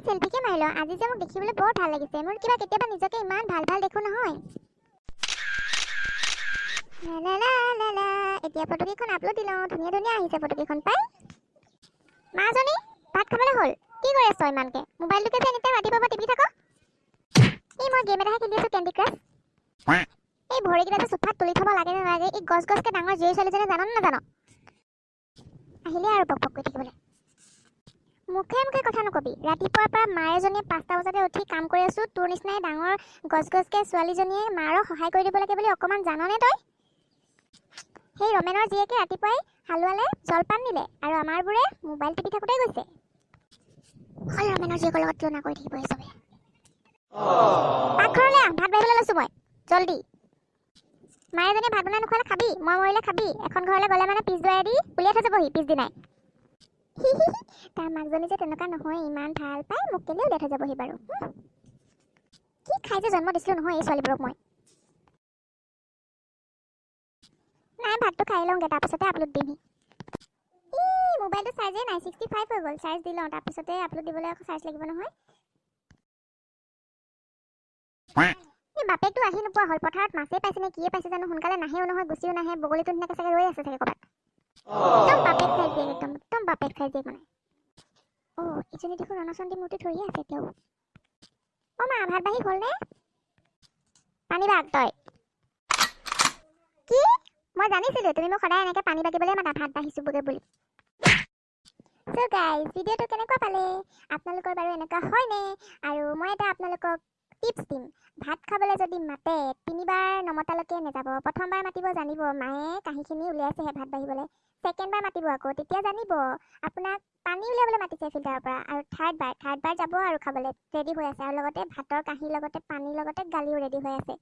কেইখনমান চেল্ফিকে মাৰি লওঁ। আজি যে মোক দেখিবলৈ বৰ ভাল লাগিছে। মোৰ কিবা কেতিয়াবা নিজকে ইমান ভাল ভাল দেখো নহয়। লা লা লা লা লা। এতিয়া ফটোকেইখন আপলোড দি লওঁ। ধুনীয়া ধুনীয়া আহিছে ফটোকেইখন পাই। মাজনী, ভাত খাবলৈ হ'ল। কি কৰি আছ ইমানকে? মোবাইলটোকে যে এনি টাইম ৰাতিপুৱাৰ পৰা টিপি থাক। এই মই গেম এটাহে খেলি আছো, কেণ্ডি ক্ৰাছ। এই ভৰিকেইটা যে চোফাত তুলি থ'ব লাগে নে নালাগে, এই গছ গছকে ডাঙৰ জীয়ৰী ছোৱালীজনী জান নে নাজান? আহিলে আৰু বক বক কৰি থাকিবলৈ। মুখে মুখে কথা নকবি। ৰাতিপুৱাৰ পৰা মাৰ এজনীয়ে 5টা বজাতে উঠি কাম কৰি আছো। তোৰ নিচিনাই ডাঙৰ গছ গছকে ছোৱালীজনীয়ে মাৰক সহায় কৰি দিব লাগে বুলি অকণমান জাননে তই? সেই ৰমেনৰ জীয়েকে ৰাতিপুৱাই হালোৱালে জলপান নিলে আৰু আমাৰবোৰে মোবাইল টিপি থাকোঁতে গৈছে। অকল ৰমেনৰ জীয়েকৰ লগত তুলনা কৰি থাকিব এই চবে। পাকঘৰলৈ আহ, ভাত বাঢ়িবলৈ লৈছো মই, জল্দি। মায়ে এজনীয়ে ভাত বনাই নোখোৱালে খাবি, মই মৰিলে খাবি। এখন ঘৰলৈ গ'লে মানে পিছ দুৱাৰেদি উলিয়াই থৈ যাবহি পিছদিনাই। তাৰ মাকজনী যে তেনেকুৱা নহয়, ইমান ভাল পায় মোক, কেলৈ উলিয়াই থৈ যাবহি বাৰু? কি খাই যে জন্ম দিছিলো নহয় এই ছোৱালীবোৰক মই। নাই, ভাতটো খাই লওঁগৈ, তাৰপিছতে আপলোড দিমহি। ই মোবাইলটো চাৰ্জেই নাই, 65 হৈ গ'ল। চাৰ্জ দি লওঁ, তাৰপিছতে আপলোড দিবলৈ আকৌ চাৰ্জ লাগিব নহয়। এই বাপেকটো আহি নোপোৱা হ'ল। পথাৰত মাছেই পাইছে নে কিয়ে পাইছে জানো। সোনকালে নাহেও নহয়, গুচিও নাহে। বগলীটো নিচিনাকে চাগে ৰৈ আছে চাগে ক'ৰবাত। একদম বাপেক চাই জীয়েক, একদম একদম বাপেক চাই জীয়েক মানে। অ' ইজনী দেখোন ৰণচণ্ডী মূৰ্তি ধৰিয়ে আছে এতিয়াও। অ' মা, ভাত বাঢ়ি হ'লনে? পানী বাগ তই। কি, মই জানিছিলোঁ তুমি মোক সদায় এনেকৈ পানী বাগিবলৈ মাতা, ভাত বাঢ়িছোঁগৈ বুলি। চ' গাইজ, ভিডিঅ'টো কেনেকুৱা পালে? আপোনালোকৰ বাৰু এনেকুৱা হয়নে? আৰু মই এটা আপোনালোকক টিপছ দিম। ভাত খাবলৈ যদি মাতে, তিনিবাৰ নমতালৈকে নাযাব। প্ৰথমবাৰ মাতিব, জানিব মায়ে কাঁহীখিনি উলিয়াইছেহে ভাত বাঢ়িবলৈ। ছেকেণ্ডবাৰ মাতিব আকৌ, তেতিয়া জানিব আপোনাক পানী উলিয়াবলৈ মাতিছে ফিল্টাৰৰ পৰা। আৰু থাৰ্ডবাৰ যাব আৰু খাবলৈ ৰেডি হৈ আছে আৰু লগতে ভাতৰ কাঁহীৰ লগতে পানীৰ লগতে গালিও ৰেডি হৈ আছে।